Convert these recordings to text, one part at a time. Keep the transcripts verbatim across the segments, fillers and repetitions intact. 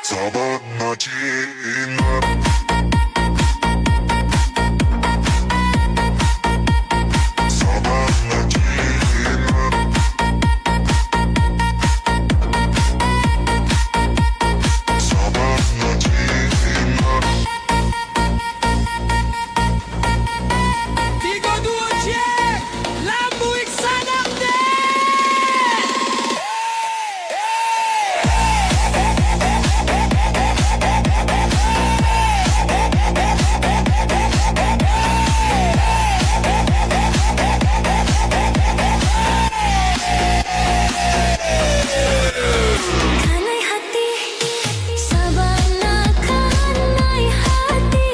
Sabana Cina. Sabana Cina. Sabana Cina. Tigo duo, cek! Lambuik sadap, dek! Kanai hati, sabana kanai hati.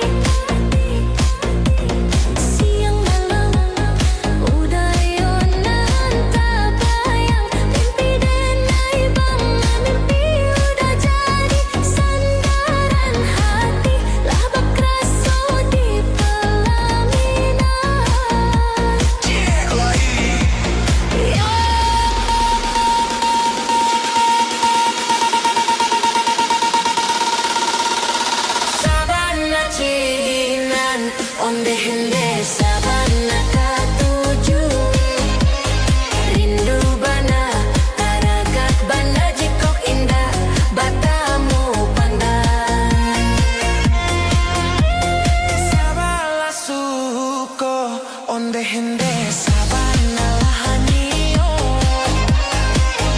Siang malam, udah yo nan tabayang. Mimpi denai bana, mimpi udah jadi. Sandaran hati lah bakaraso di pelaminan. Sabana Cinan, ondeh-ondeh sabana katuju. Rindu bana, taragak bana jikok indak batamu pandang. Sabalah suko, ondeh-ondeh sabana lah nio.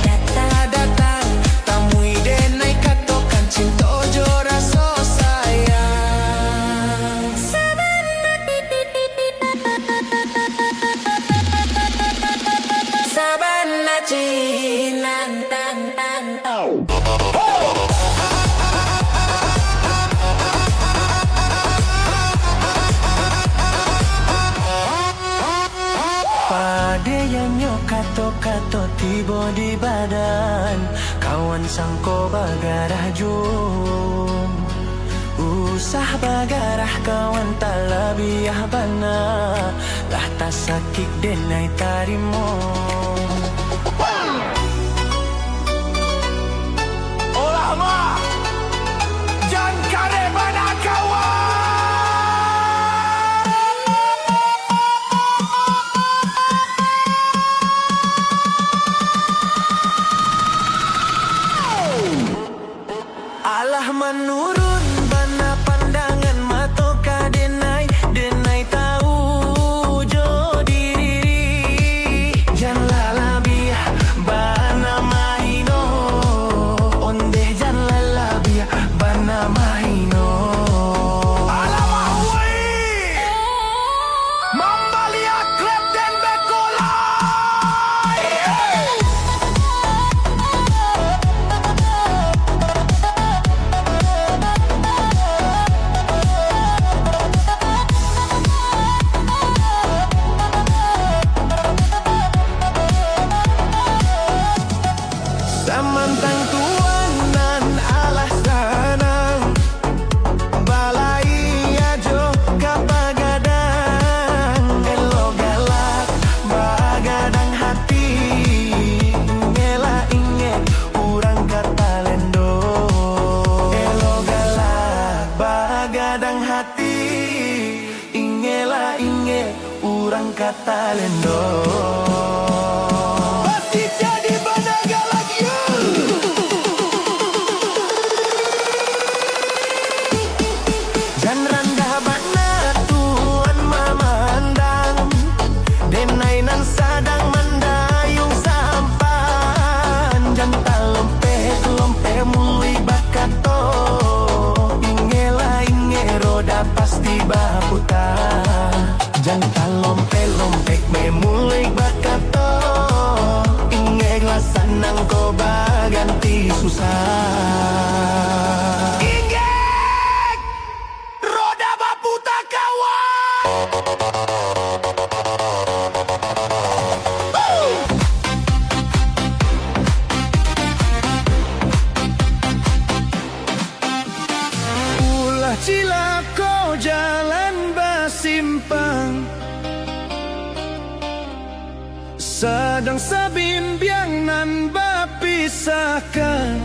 Datang, datang, tamui denai, katokan cinto jo raso sayang. Sabana Cinan. Padeh nyo kato-kato tibo di badan, kawan sangko bagarah juo. Usah bagarah kawan, talabiah bana lah tasakik denai tarimo. Olah mah, jan kareh bana kawan. Alah manurun bana pandangan mato ka denai, denai tau jo diri. Janlah labiah bana mahino, ondeh janlah labiah bana mahino. Alamak, woi! Mambaliak klep den beko lai. Samantang tuan nan alah sanang, balaiya jo ka pagadang, elok galak bagadang hati, ingelah ingek urang ka talendo, elok galak bagadang hati, ingelah ingek urang ka talendo. Pasti jadi bana galak, yo. Jan randah bana tuan mamandang, denai nan sadang mandayung sampan. Jan talompeh-lompeh muluik bakato, ingelah ingek roda pasti baputa. Jan talompeh-lompeh muluik bakato, ingeklah sanang ko baganti susah. Ingek! Roda baputa, kawan! Ulah cilako jalan basimpang, sadang sabimbiang nan bapisahkan.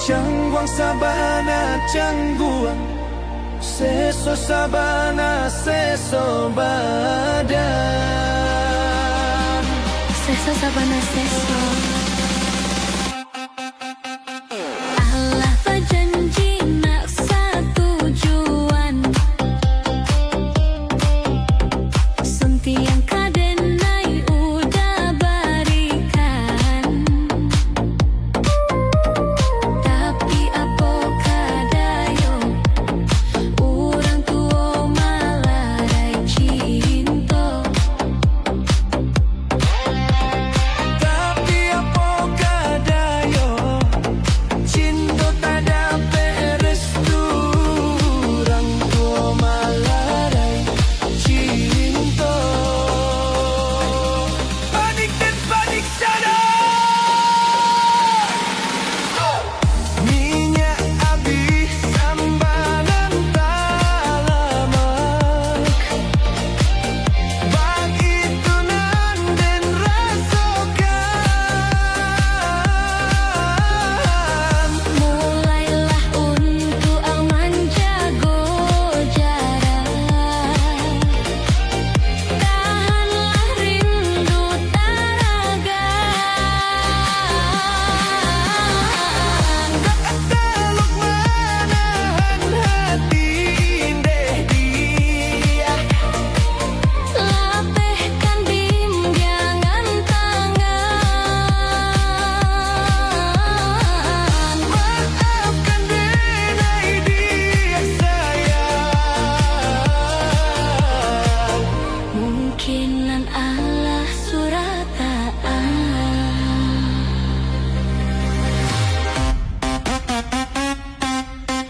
Cangguang sabana cangguang, seso sabana seso badan. Seso sabana seso. Allah bajanji nak satujuan. Suntiang ka denai udah barikan. Tapi apo ka dayo, urang tuo malarai cinto. Tapi apo ka dayo, cinto tak dapek restu, urang tuo malarai cinto. Panik den panik sadar. Minyak abih, sambalan talamak. Baitu nan den rasokan. Mulailah untuak manjago jarak. Tahanlah rindu taragan. Dak talok manahan hati, indeh diah. Lapehkan bimbiangan tangan. Maafkan denai diah sayang. Mungkin nan alah surataan.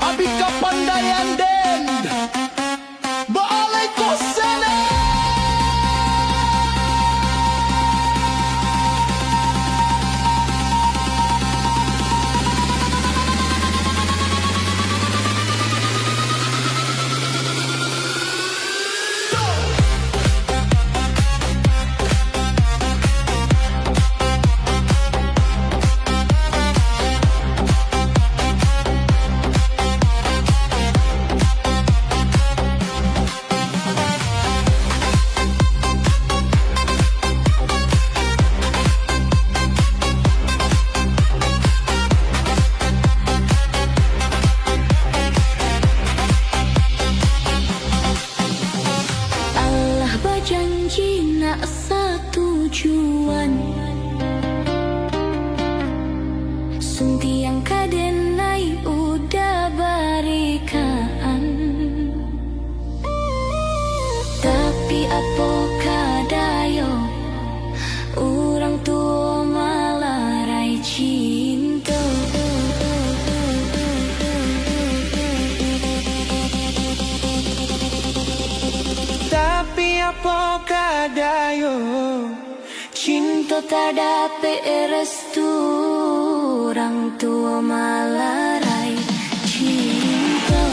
Abih kapandaian den. Baalai ka sana. Allah bajanji nak satujuan. Suntiang ka denai udah barikan. Tapi apo ka dayo, urang tuo malarai cinto. Tapi apo ka dayo, cinto tak dapek restu, urang tuo malarai cinto.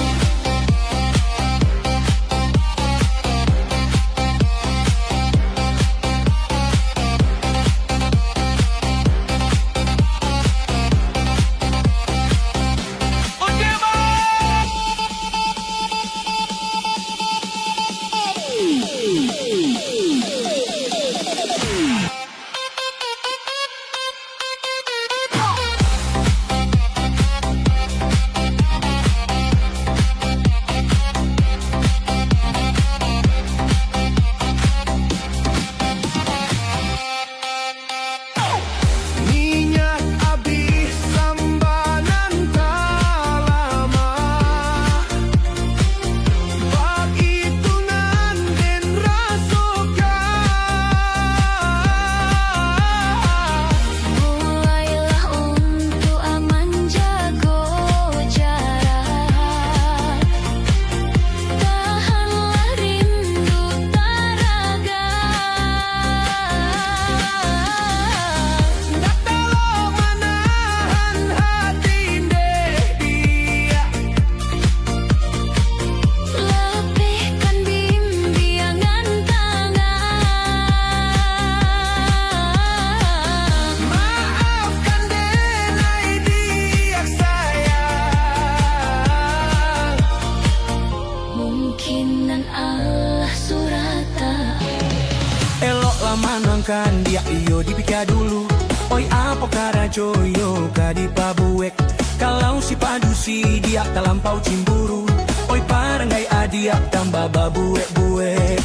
Kan diak iyo dipikia dulu, oi apo karajo iyo ka dipabuek. Kalau si padusi diak talampau cimburu, oi paranggai adiak tambah babuek-buek.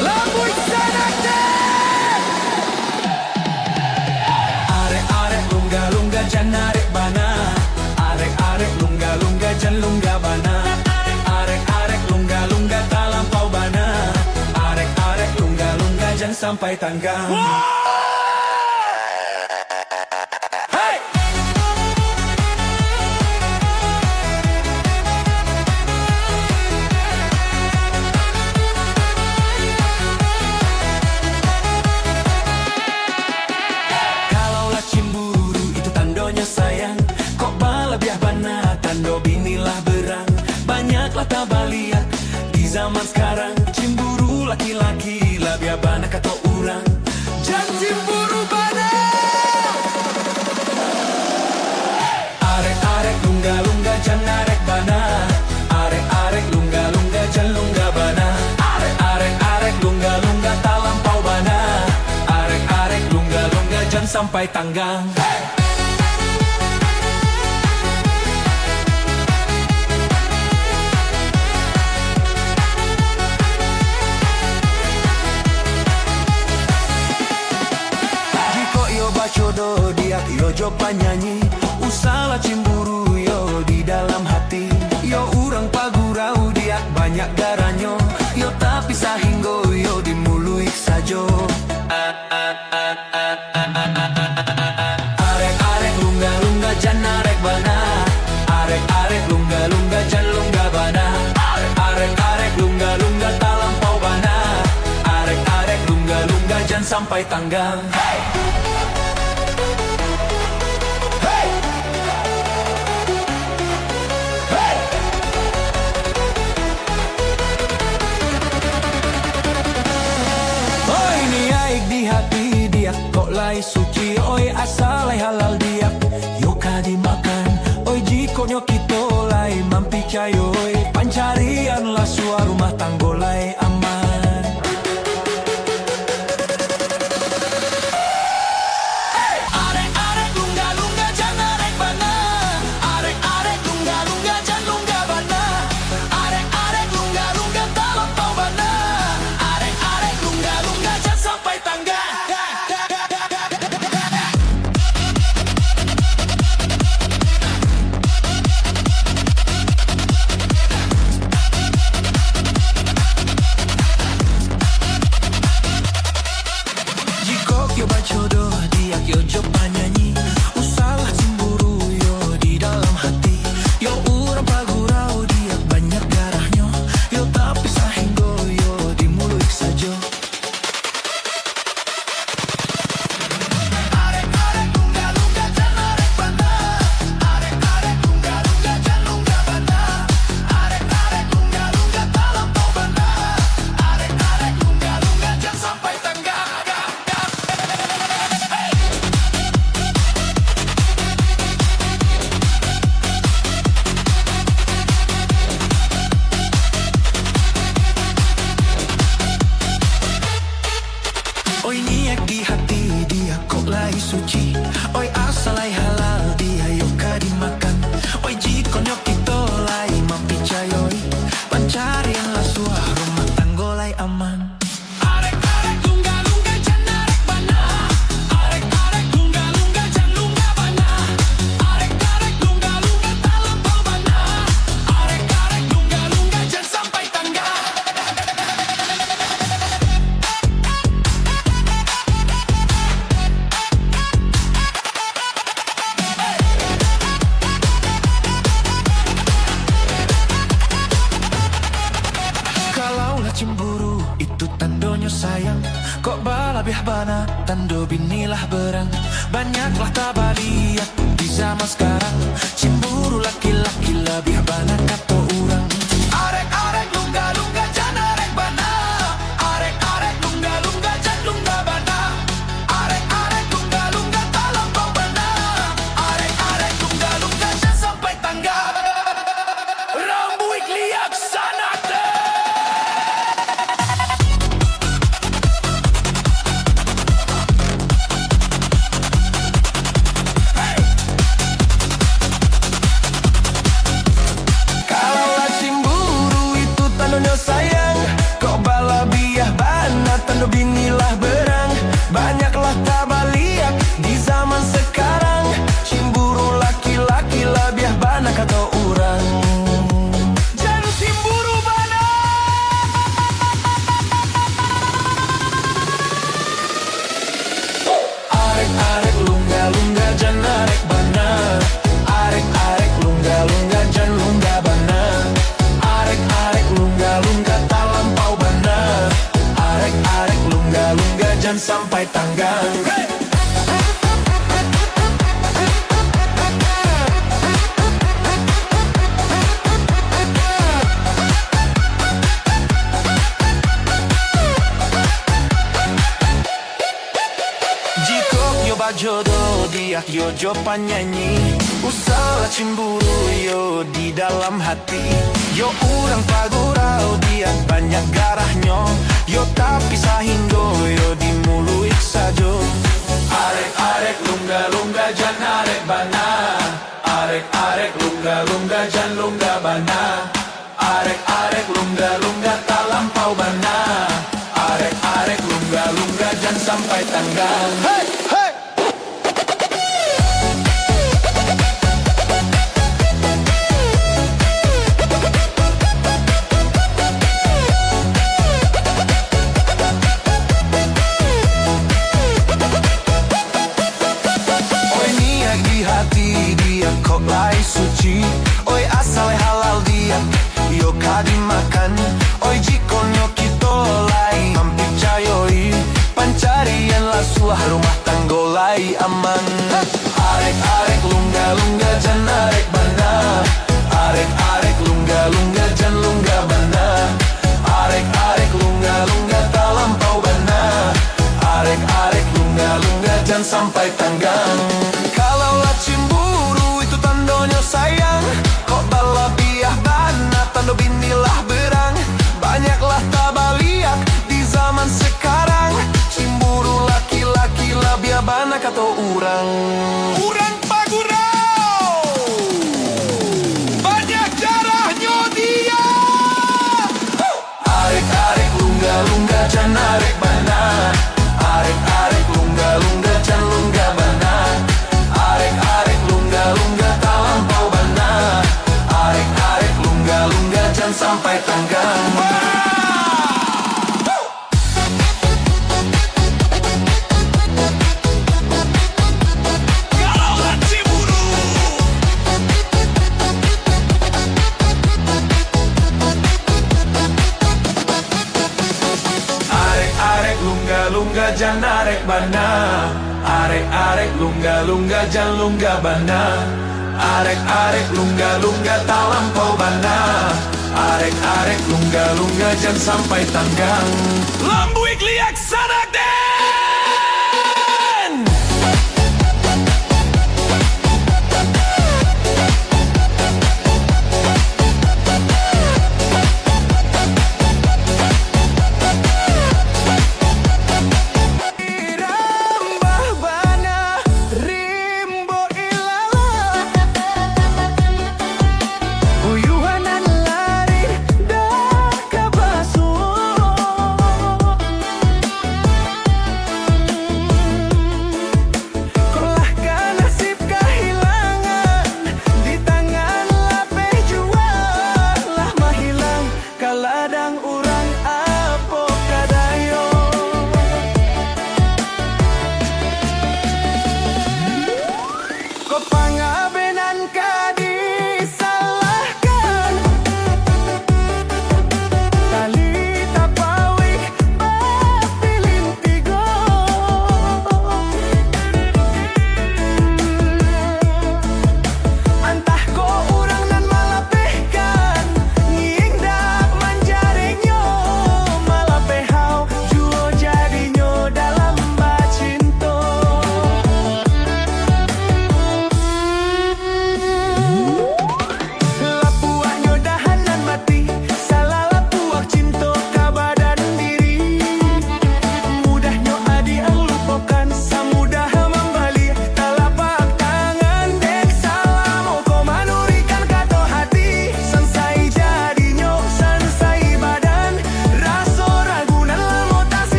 Lambuik sanate! Arek-arek lungga-lungga jan arek bana. Arek-arek lungga-lungga jan lungga bana. Arek-arek lungga-lungga talampau bana. Arek-arek lungga-lungga jan sampai tanggang. Hei! Kalau lah cimburu itu tandonyo sayang. Kok balabiah bana tando bini lah berang. Banyaklah tabaliak di zaman sekarang. Cimburu laki-laki labiah bana kato urang. Jan cimburu bana. Arek-arek lungga-lungga jan arek bana. Arek-arek lungga-lungga jan lungga bana. Arek-arek lungga-lungga talampau bana. Arek-arek lungga-lungga jan sampai tanggang. Jikok yo bacodo diak yo jo panyanyi, usahlah cimburu yo di dalam hati. Yo urang pagurau diak banyak garanyo, yo tapi sahinggo yo di muluik sajo. Arek-arek lungga-lungga jan arek bana. Arek-arek lungga-lungga jan lungga bana. Arek-arek lungga-lungga talampau bana. Arek-arek lungga-lungga jan sampai tanggang. Hei! Hei! Oi, niaik di hati diak kok lai suci, oi, asa lai halal diak, yo ka dimakan. Oi, jikok nyo kito lai mampicayoi, pancarian lah suah, rumah tanggo lai aman. Arek-arek lungga-lungga jan arek bana. Arek-arek lungga-lungga jan lungga bana. Arek-arek lungga-lungga talampau bana. Arek-arek lungga-lungga jan sampai tanggang. Jikok yo bacodo diak yo jo panyanyi, usahlah cimburu yo di dalam hati. Yo urang pagurau diak banyak garahnyo, yo tapi sahinggo yo di muluik sajo. Arek-arek lungga-lungga jan arek bana. Arek-arek lungga-lungga jan lungga bana. Arek-arek lungga-lungga talampau bana. Arek-arek lungga-lungga jan sampai tanggang. Oi, niaik di hati diak kok lai suci. Oi, asa lai halal diak yo ka dimakan. Oi, jikok nyo kito lai mampicayoi, pancarian lah suah, rumah tanggo lai aman. Arek-arek lungga-lungga jan arek bana. Arek-arek lungga-lungga jan lungga bana. Arek-arek lungga-lungga talampau bana. Arek-arek lungga-lungga jan sampai tanggang. Kalau lah cimburu, itu tandonyo sayang. Kok balabiah bana, tando bini lah berang. Banyaklah tabaliak di zaman sekarang. Cimburu laki-laki labiah bana kato urang. Arek-arek lungga-lungga jan arek bana. Arek-arek lungga-lungga jan lungga bana. Arek-arek lungga-lungga talampau bana. Arek-arek lungga-lungga jan sampai tanggang. Rambuik liak sanate. Jodoh diak yo jo panyanyi, usahlah cimburu yo di dalam hati. Yo urang pagurau diak banyak garahnyo, yo tapi sahinggo yo di muluik sajo. Arek-arek lungga-lungga jan arek bana, arek-arek lungga-lungga jan lungga bana. Arek-arek lungga-lungga talampau bana. Arek-arek lungga-lungga jan sampai tanggang. Hei, hei. Oi niaik di hati diak kok lai suci. Oi asal halal diak yo ka dimakan. Oi jikok nyo kito lai mampicayoi, pancarian lah suah rumah tanggo lai aman. Arek-arek lungga-lungga jan arek bana. Arek-arek lungga-lungga jan lungga bana. Arek-arek lungga-lungga talampau bana. Arek-arek lungga-lungga jan sampai tanggang. Kalau lah cimburu itu tandonyo sayang. Kok balabiah bana tando bini lah berang. Banyaklah tabaliak di zaman sekarang. Cimburu laki-laki labiah bana kato urang. Urang pagurau banyak jarahnyo diak. Arek-arek lungga-lungga jan arek bana. Arek-arek lungga-lungga jan lungga bana. Arek-arek lungga-lungga talampau bana. Arek-arek lungga-lungga jan sampai tanggang. Arek-arek lungga-lungga jan arek bana. Arek-arek lungga-lungga jan lungga bana. Arek-arek lungga-lungga talampau bana. Arek-arek lungga-lungga jan sampai tanggang. Lambuik liak sanak den. Rambah bana rimbo ilala. Uyuhan nan lari dah ka basuo.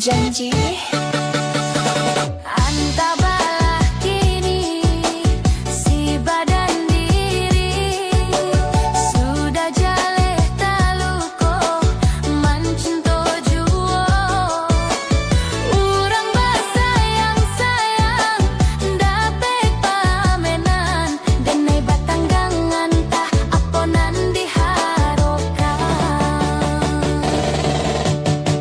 Janji. Antah balah kini si badan diri sudah jaleh taluko mancinto juo. Urang basayang-sayang dapek pamenan, denai batanggang antah apo nan diharokan.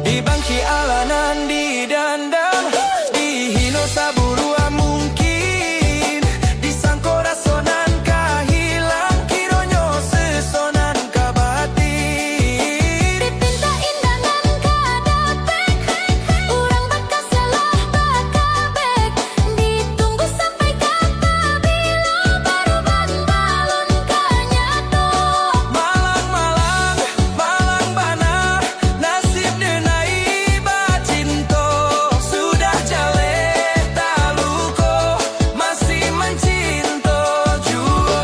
Di bangki alah nan didandam, dihino saburuak mungkin, disangko raso nan ka hilang, kironyo seso nan ka bati. Dipinta indak nan ka dapek, urang bakasiah lah bakabek, ditunggu sampai ka pabilo baru ban balun ka nyato. Malang, malang, malang bana, nasib denai bacinto, sudah jaleh taluko, masih mancinto juo.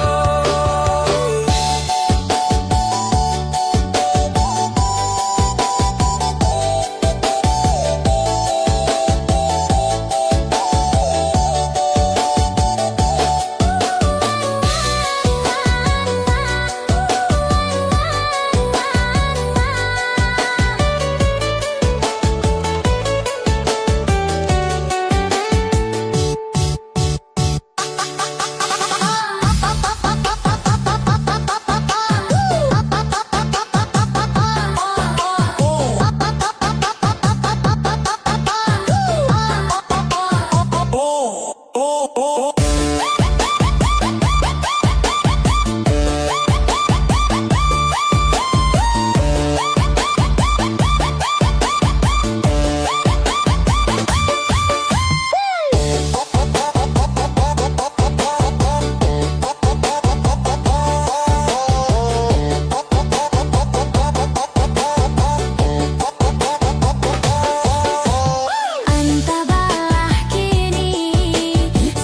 Antah balah kini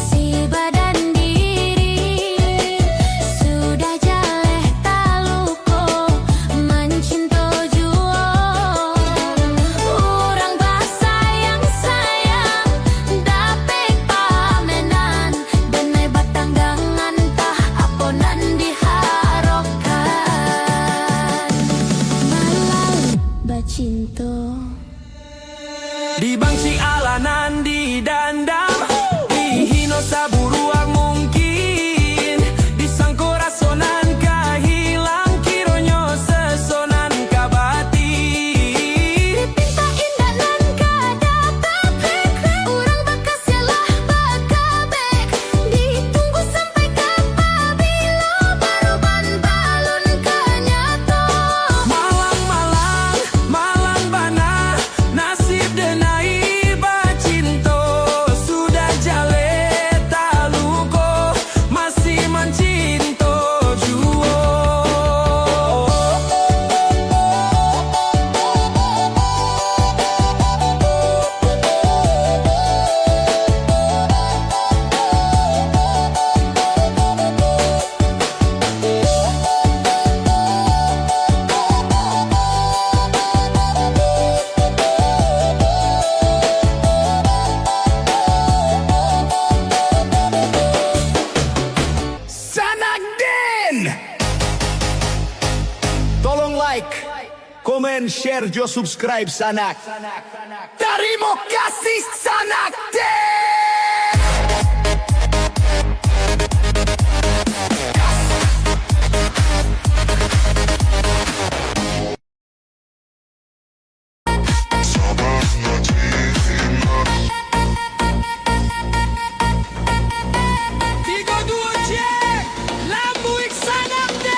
si badan diri sudah jaleh taluko mancinto juo. Urang basayang-sayang dapek pamenan, denai batanggang antah apo nan diharokan. Malang bacinto. Di bangsi alah nan didandam, dihino saburuak mungkin, disangko raso nan ka hilang, kironyo seso nan ka bati. Dipinta indak nan ka dapek, urang bakasiah lah bakabek, ditunggu sampai ka pabilo baru ban balun ka nyato. Malang, malang, malang bana, nasib denai bacinto, sudah jaleh taluko, masih mancinto juo. Sanak Den! Tolong like, komen, share, jo subscribe Sanak. Tarimo kasih Sanak Den! Tigo, duo, cek! Lambuik Sanak Den!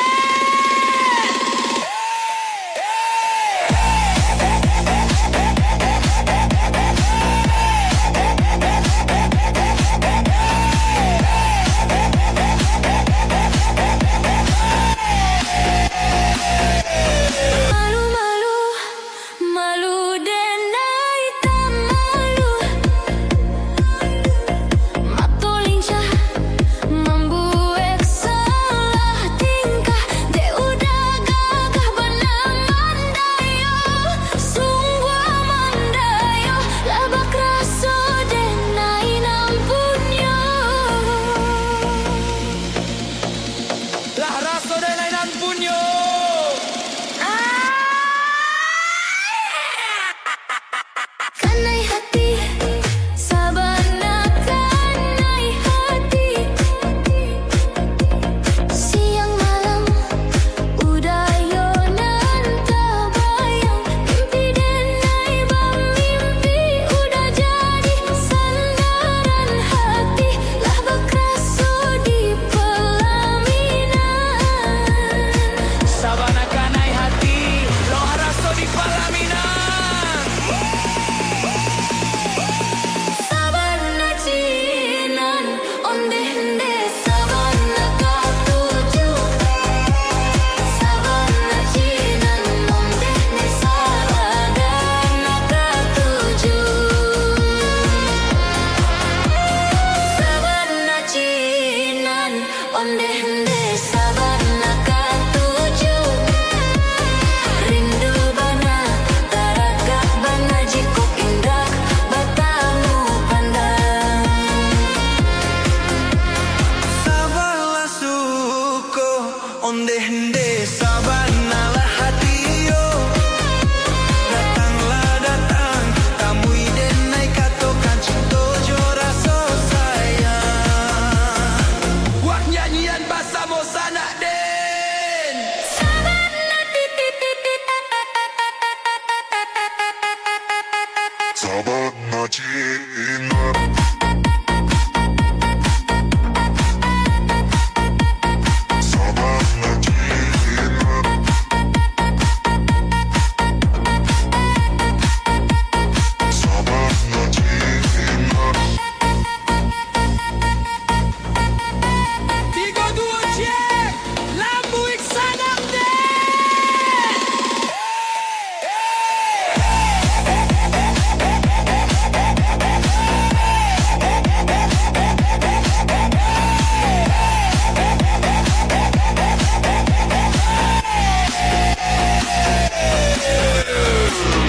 Tigo duo, cek! Lambuik sadang, dek!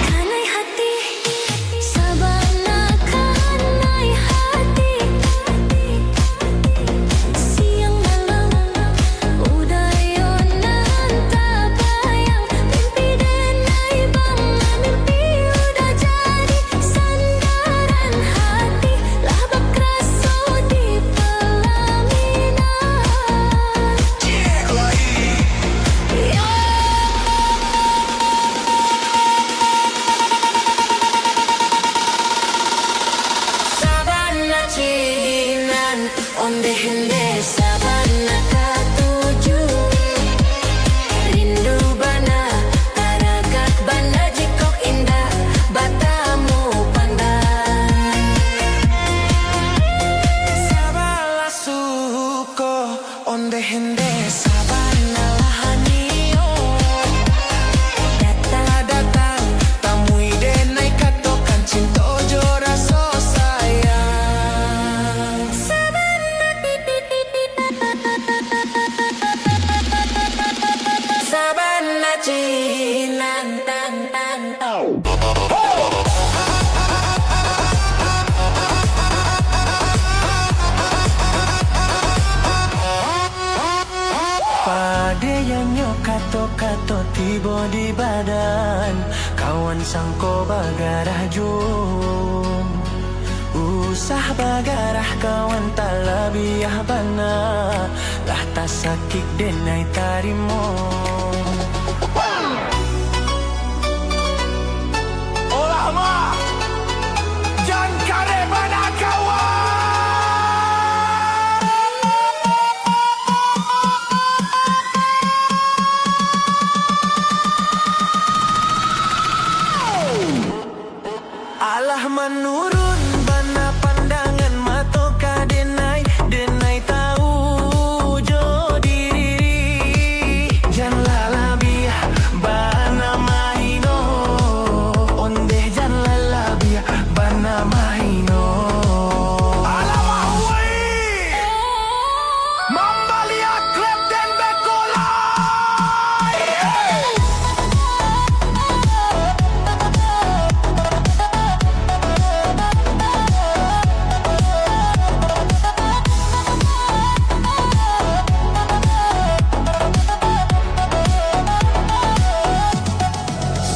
Kanai hati, sabana kanai hati. Siang malam, udah yo nan tabayang. Mimpi denai bana, mimpi udah jadi. Sandaran hati lah bakaraso di palaminan. Sabana cinan, ondeh-ondeh sabana katuju. Rindu bana, taragak bana jikok indak batamu pandang. Sabalah suko, ondeh-ondeh sabana lah nio. Datang, datang, tamui denai, katokan cinto jo raso sayang. Sabana cinan tantang. Padeh nyo kato-kato tibo di badan, kawan sangko bagarah juo. Usah bagarah kawan, talabiah bana, lah tasakik denai tarimo. Olah mah, jan kareh bana kawan. Alah manurun bana pandangan mato ka denai, denai tau jo diri. Janlah labiah bana maino, ondeh janlah labiah bana maino. Alamak, woi! Mambaliak klep den beko lai.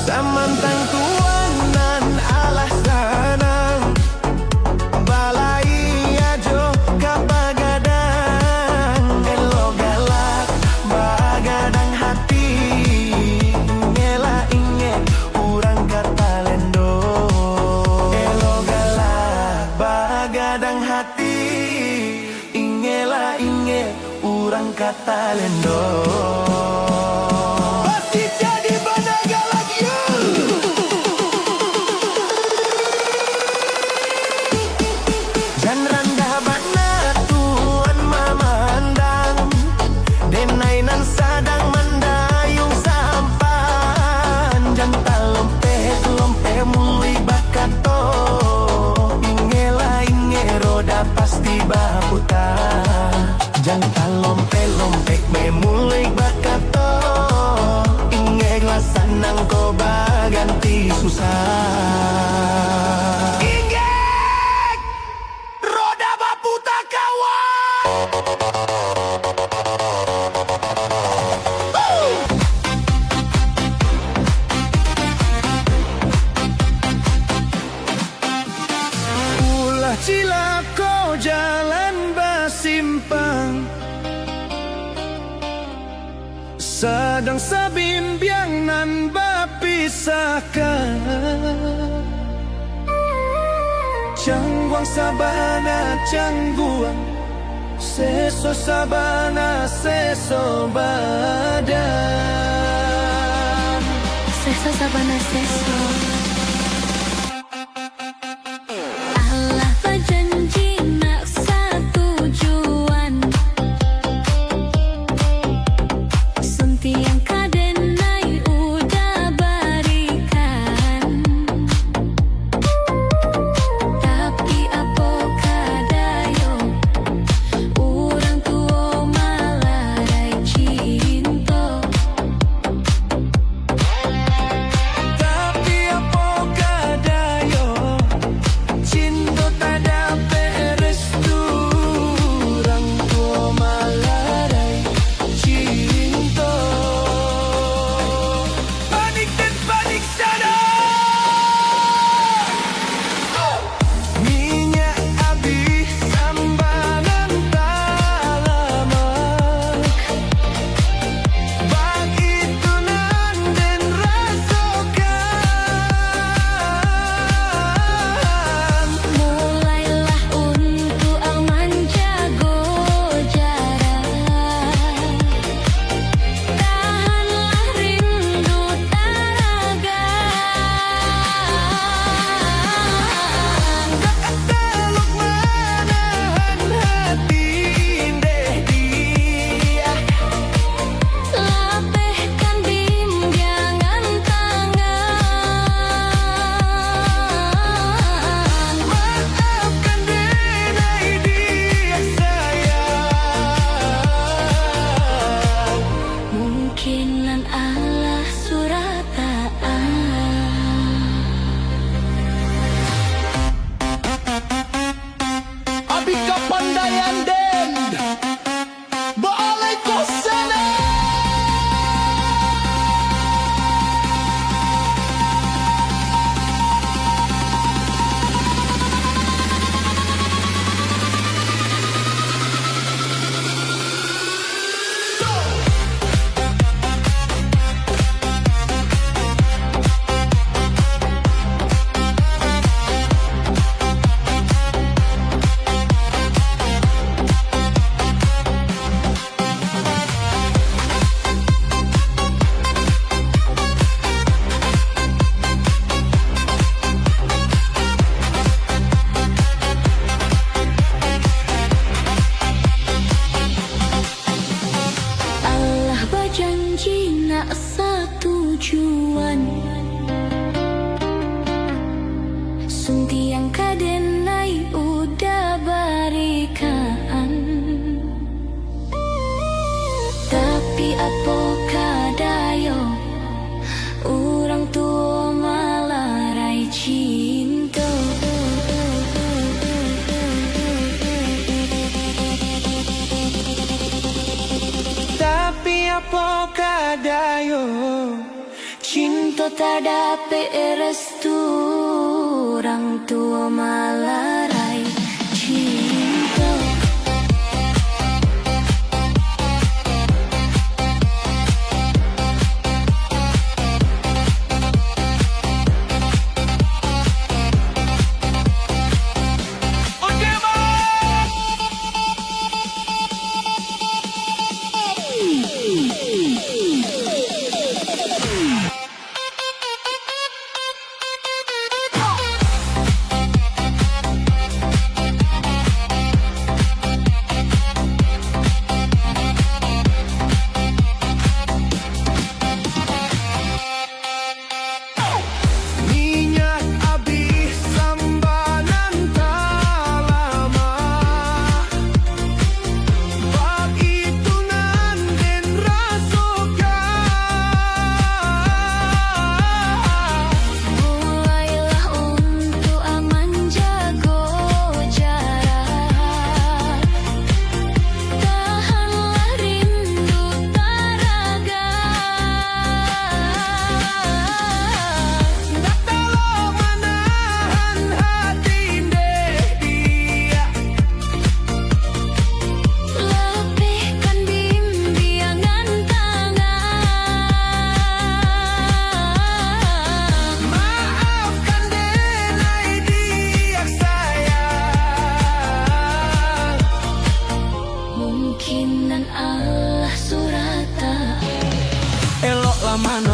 Samantang tuan nan alah sanang, balaiya jo ka bagadang. Elok galak bagadang hati, ingelah ingek urang ka talendo. Elok galak bagadang hati, ingelah ingek urang ka talendo. Pasti jadi bana galak, yo. Jan randah bana tuan mamandang, denai nan sadang mandayuang sampan. Jan talompeh-lompeh muluik bakato, ingelah ingek roda pasti baputa. Jan talompeh-lompeh muluik bakato, ingeklah sanang ko baganti susah. Ingek! Roda baputa, kawan! Ulah cilako jalan basimpang, sadang sabimbiang nan bapisahkan. Cangguang sabana cangguang, seso sabana seso badan. Seso sabana seso. Allah bajanji nak satujuan. Suntiang ka denai uda barikan. Tapi apo ka dayo, urang tuo malarai cinto. Tapi apo ka dayo, cinto tadapek restu, urang tuo malarai cinto. Panik dan panik sadar. Minyak abih, sambanan talamak. Baitu nan den rasokan. Mulailah untuak manjago jarak. Tahanlah rindu taraga. Dak talok manahan hati, indeh diah. Lapehkan bimbiangan tangan. Maafkan denai diah sayang. Mungkin nan alah surataan. Abih kapandaian den. Baalai ka sana. Allah bajanji nak satujuan. Suntiang ka denai uda barikan. Tapi apo ka dayo, urang tuo malarai cinto. Tapi apo ka dayo, cinto tadapek restu, urang tuo malarai cinto.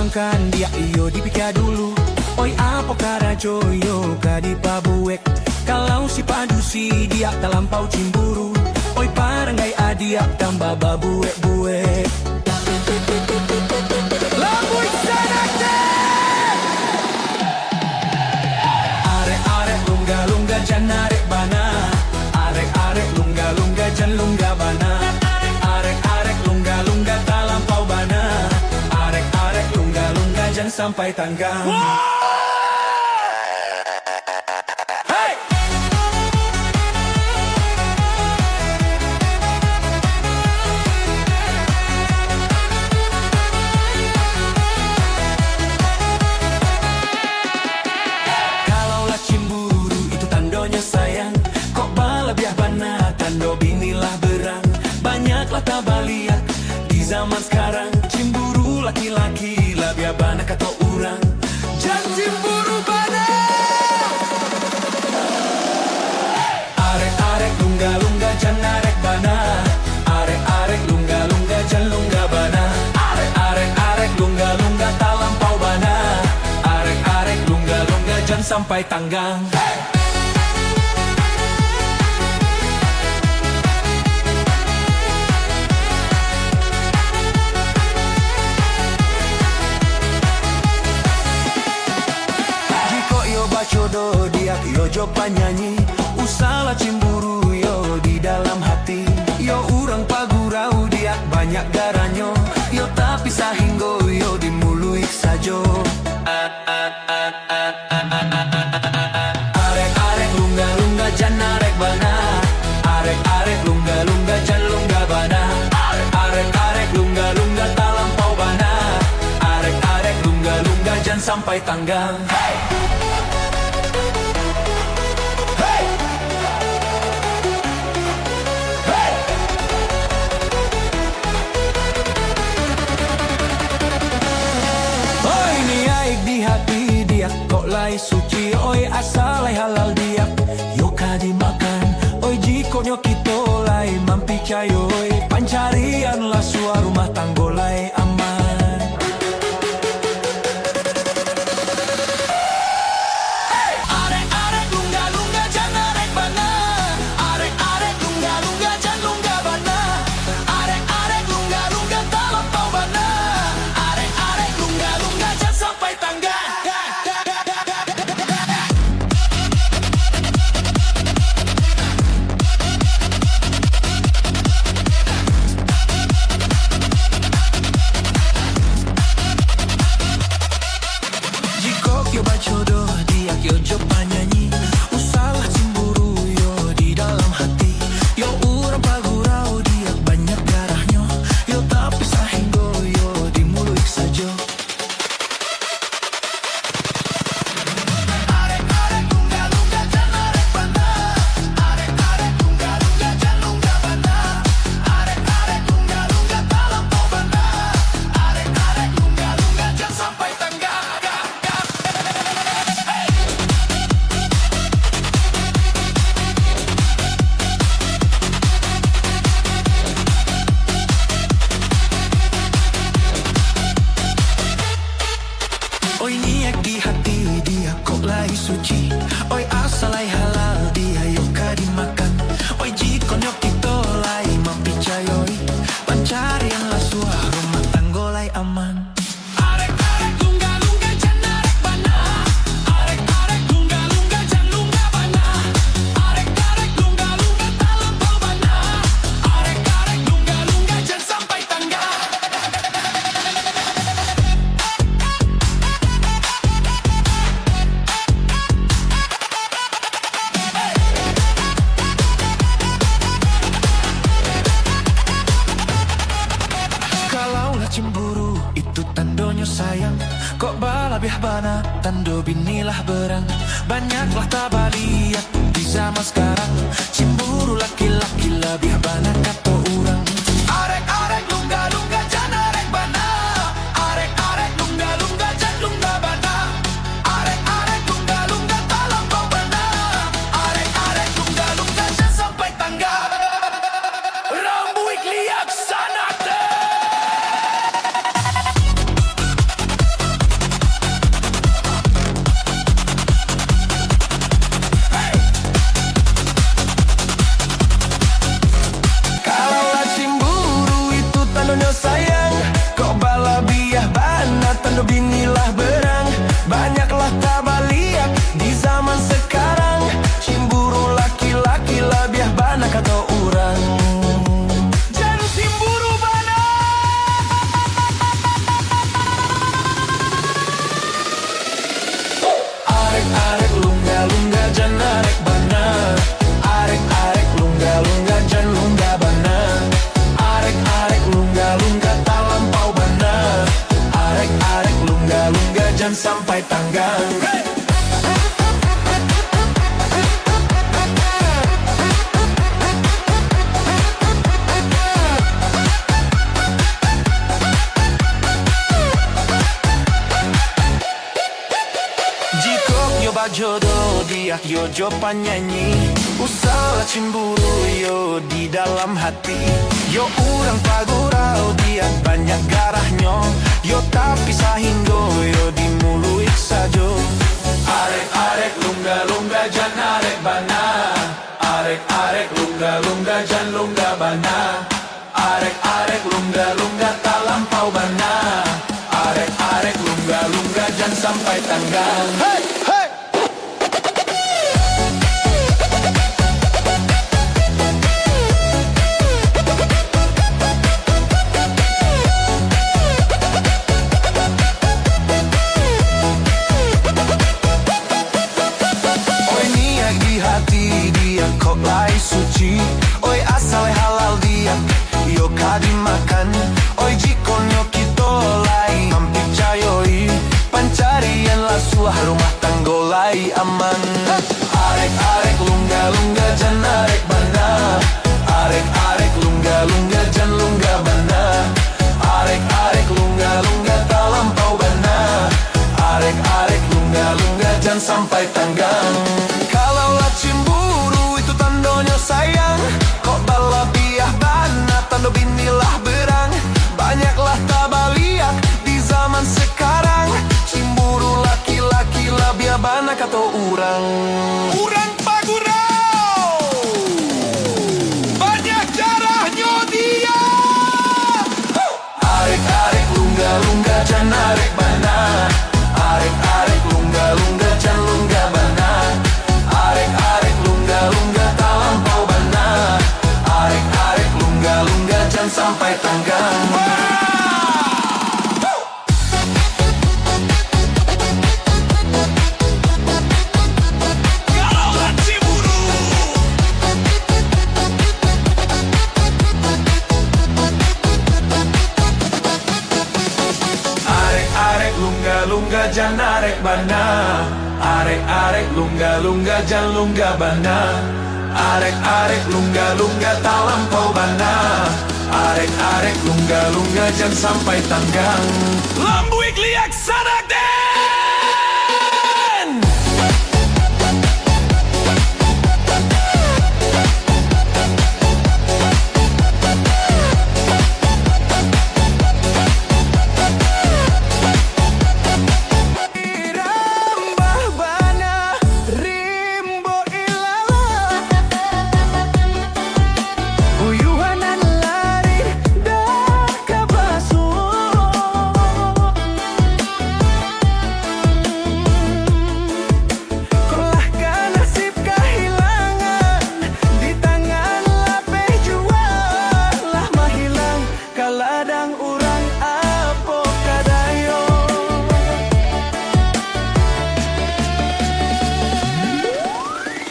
Kan diak iyo dipikia dulu, oi, apo karajo iyo ka dipabuek. Kalau si padusi diak talampau cimburu, oi, paranggai adiak tambah babuek-buek. Lambuik sanate! Arek-arek lungga-lungga jan arek bana. Arek-arek lungga-lungga jan lungga bana. Arek-arek lungga-lungga talampau bana. Arek-arek lungga-lungga jan sampai tanggang. Hei! Kalau lah cimburu, itu tandonyo sayang. Kok balabiah bana, tando bini lah berang. Banyaklah tabaliak di zaman sekarang. Cimburu laki-laki, labiah bana kato urang. Jan cimburu bana. Arek-arek lungga-lungga jan arek bana. Arek-arek lungga-lungga jan lungga bana. Arek-arek lungga-lungga talampau bana. Arek-arek lungga-lungga jan sampai tanggang. Jikok yo bacodo diak yo jo panyanyi, usahlah cimburu yo di dalam hati. Yo urang pagurau diak banyak garanyo, yo tapi sahinggo yo dimuluik sajo. Arek-arek lungga-lungga jan arek bana. Arek-arek lungga-lungga jan lungga bana. Arek-arek lungga-lungga talampau bana. Arek-arek lungga-lungga jan sampai tanggang. Hei! Hei! Hei! Oi, niaik di hati diak kok lai suci, oi, asa lai halal diak yo ka dimakan. Oi, jikok nyo kito lai mampicayoi, pancarian lah suah, rumah tanggo lai aman. Arek-arek lungga-lungga jan arek bana. Arek-arek lungga-lungga jan lungga bana. Arek-arek lungga-lungga talampau bana. Arek-arek lungga-lungga jan sampai tanggang. Jikok yo bacodo diak yo jo panyanyi, usahlah cimburu yo di dalam hati. Yo urang pagurau diak banyak garahnyo, yo tapi sahinggo yo dimuluik sajo. Arek-arek lungga-lungga jan arek bana. Arek-arek lungga-lungga jan lungga bana. Arek-arek lungga-lungga talampau bana. Arek-arek lungga-lungga jan sampai tanggang. Oi, niaik di hati diak kok lai suci. Oi, asa lai halal diak yo ka dimakan. Oi, jikok nyo kito lai mampicayoi, pancarian lah suah, rumah tanggo lai aman. Arek-arek lungga-lungga jan arek bana. Arek-arek lungga-lungga jan lungga bana. Arek-arek lungga-lungga talampau bana. Arek-arek lungga-lungga jan sampai tanggang. Kalau lah cimburu, itu tandonyo sayang. Kok balabiah bana, tando bini lah berang. Banyaklah tabaliak di zaman sekarang. Cimburu laki-laki labiah bana kato urang. Arek-arek lungga-lungga jan arek bana. Arek-arek lungga-lungga jan lungga bana. Arek-arek lungga-lungga talampau bana. Arek-arek lungga-lungga jan sampai tanggang. Rambuik liak sanate. Yo jo panyanyi, usahlah cimburu yo di dalam hati. Yo urang pagurau dia banyak garahnyo, yo tapi sahinggo yo di muluik sajo. Arek-arek lungga-lungga jan arek bana. Arek-arek lungga-lungga jan lungga bana. Arek-arek lungga-lungga talampau bana. Arek-arek lungga-lungga jan sampai tanggang. Hei, hei! Oi niaik di hati dia kok lai suci. Oi asal halal dia yo ka dimakan. Oi jikok nyo kito lai mampicayoi, pancarian lah suah rumah tanggo lai aman. Arek-arek lungga-lungga jan arek bana. Arek-arek lungga-lungga jan lungga bana. Arek-arek lungga-lungga talampau bana. Arek-arek lungga-lungga jan sampai tanggang. Kalau lah cimburu itu tandonyo sayang. Kok balabiah bana tando bini lah berang. Banyaklah tabaliak di zaman sekarang. Cimburu laki-laki labiah bana kato urang. Urang pagurau banyak carahnyo dia. Arek-arek lungga-lungga jan arek bana. Arek-arek lungga-lungga jan lungga bana. Arek-arek lungga-lungga talampau bana. Arek-arek lungga-lungga jan sampai tanggang. Arek-arek lungga-lungga jan arek bana. Arek-arek lungga-lungga jan lungga bana. Arek-arek lungga-lungga talampau bana. Arek-arek lungga-lungga jan sampai tanggang. Lambuik liak sadak den. Irambah bana rimbo ilalah. Buyuanan lari dah ka basuo. Kok lah ka nasib kahilangan, di tangan lapeh jua lah mahilang. Ka ladang urang apo ka dayo.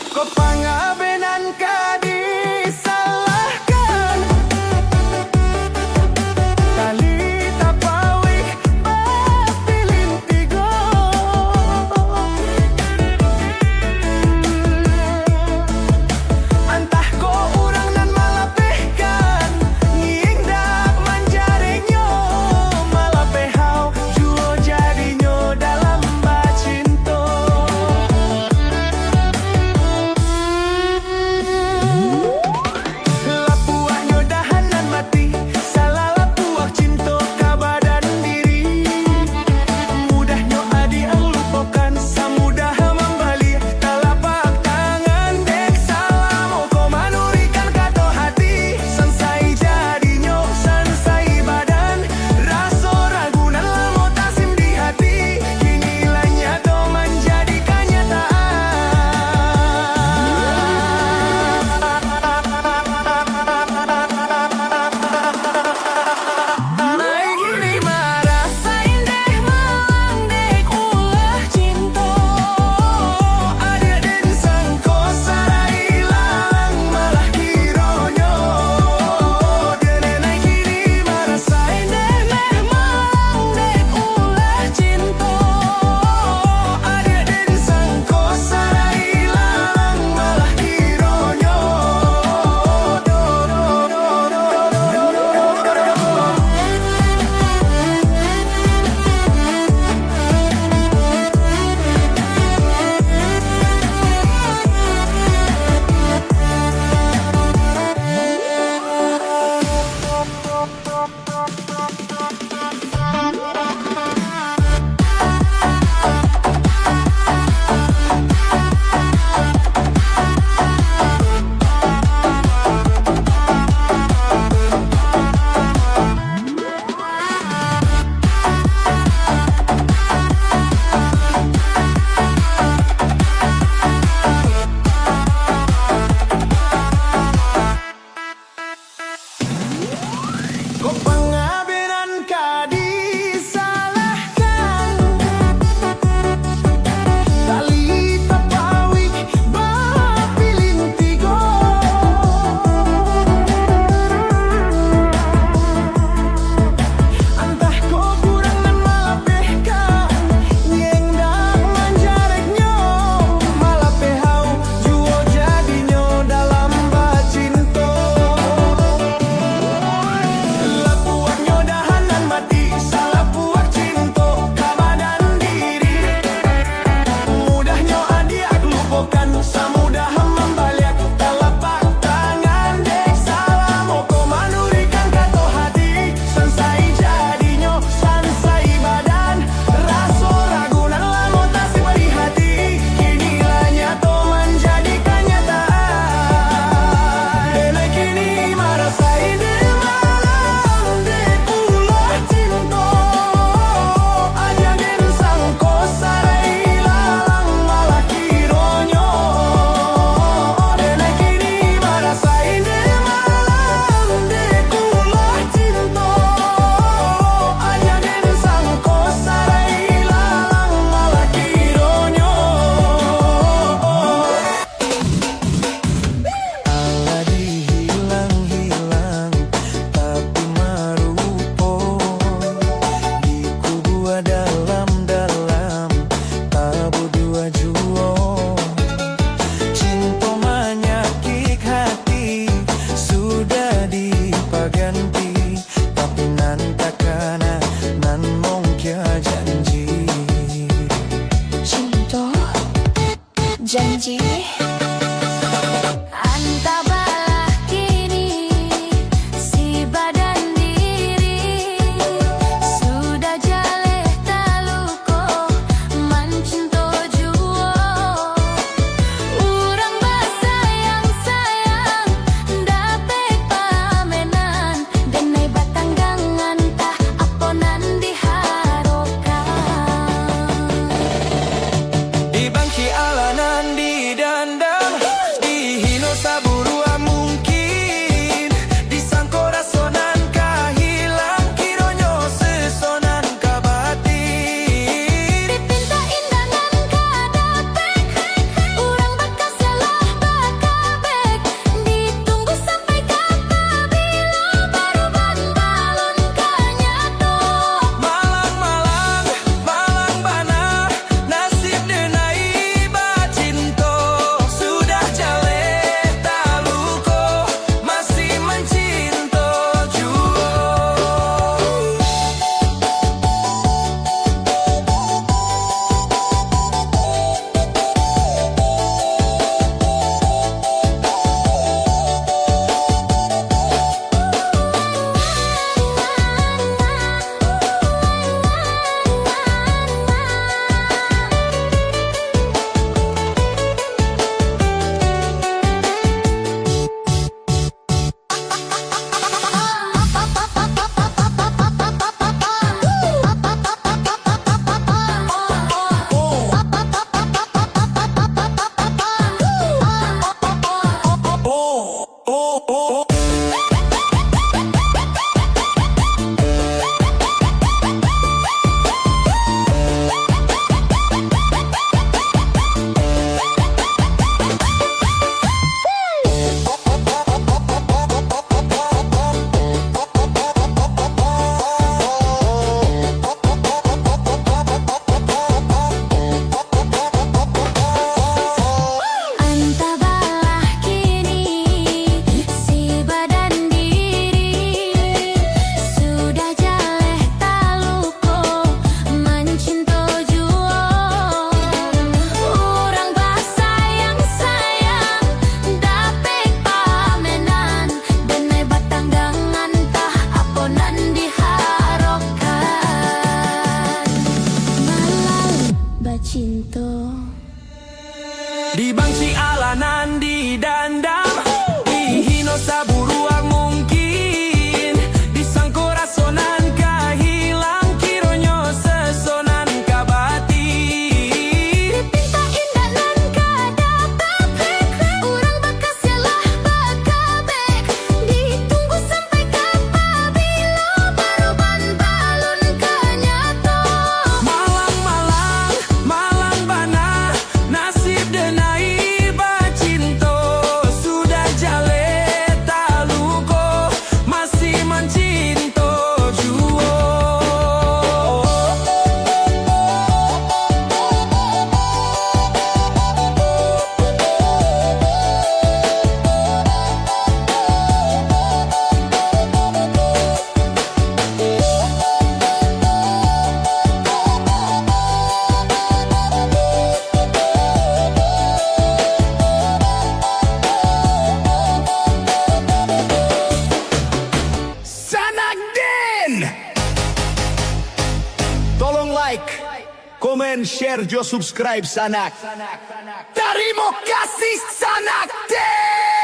Kok pangabenan ka disalahkan. Tali tapawik bapilin tigo. Antah ko urang nan malapehkan, ngiing dak manjarengnyo, malapeh hau juo jadinyo dalam bacinto. Dah mambaliak talapak tangan, dek salamo ko manurikkan kato hati. Sansai jadinyo, sansai badan, raso ragu nan lamo tasimpan di hati, kini lah nyato manjadi kanyataan. Denai kini marasai dek malang, dek ulah cinto. Aja den sangko sarai lalang, malah kironyo denai kini marasai dek malang, dek ulah cinto. Aja den sangko sarai lalang, malah kironyo. Alah dihilang-hilang, tapi marupo dikubua dalam-dalam, tabudua juo. Cinto manyakik hati, sudah dipaganti, tapi nan takana, nan mongkia janji. Cinto. Janji. Antah balah kini, si badan diri sudah jaleh taluko mancinto juo. Urang basayang-sayang dapek pamenan, denai batanggang antah apo nan diharokan. Dibangkik alah nan didandam, dihino saburuak mungkin, disangko raso nan ka hilang, kironyo seso nan ka bati. Dipinta indak nan ka dapek, urang bakasiah lah bakabek, ditunggu sampai kapabilo, baru ban balun ka nyato. Malang-malang, malang bana, nasib denai bacinto. Sudah jaleh taluko, masih mancinto juo. Antah balah kini, si badan diri sudah jaleh taluko mancinto juo. Urang basayang-sayang dapek pamenan, denai batanggang antah apo nan diharokan. Malang bacinto. Dibanci alah nan didandam, dihino saburuak mungkin, disangko raso nan ka hilang, kironyo seso nan ka bati. Dipinta indak nan ka dapek, urang bakasiah lah bakabek, ditunggu sampai kapabilo, baru ban balun ka nyato. Malang-malang, malang bana, nasib denai bacinto. Komen, share, jo subscribe sanak. Tarimo kasih sanak te.